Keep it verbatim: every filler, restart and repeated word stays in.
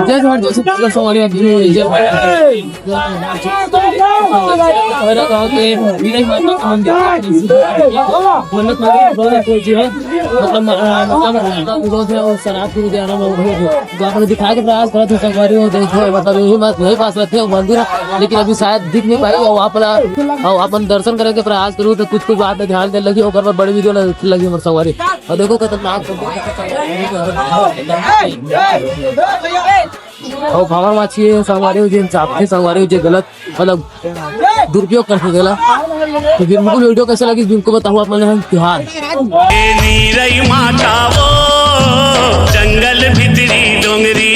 जय जोहार, जय छत्तीसगढ़ संगवारी, आज जय जोहार। हमारा गांव के विनय माता का मंदिर। मन्नत मांगे, मतलब, अ, मतलब, अ, और शराब पी के आना, तो आपने दिखाए के प्रयास करत हे संगवारी हो, देखो, मतलब, यही मत, यही पास रखे हो मंदिर, लेकिन अभी शायद दिख नहीं पाई। और आप ला, और अपन दर्शन करे के प्रयास करूँ, तो कुछ कुछ बात में ध्यान दे लगी, ओकर पर बड़ी वीडियो लगी हमर संगवारी। और देखो, खतरनाक। और भावर माछी है संगवारी हो, जिन साफ है संगवारी हो, जे गलत, मतलब, दुरुपयोग कर सकेला। तो बिल्कुल वीडियो कैसे लगी, बिल्कुल बताओ आप मन। हम तिहार ए नीरई माता वो, जंगल भितरी डोंगरी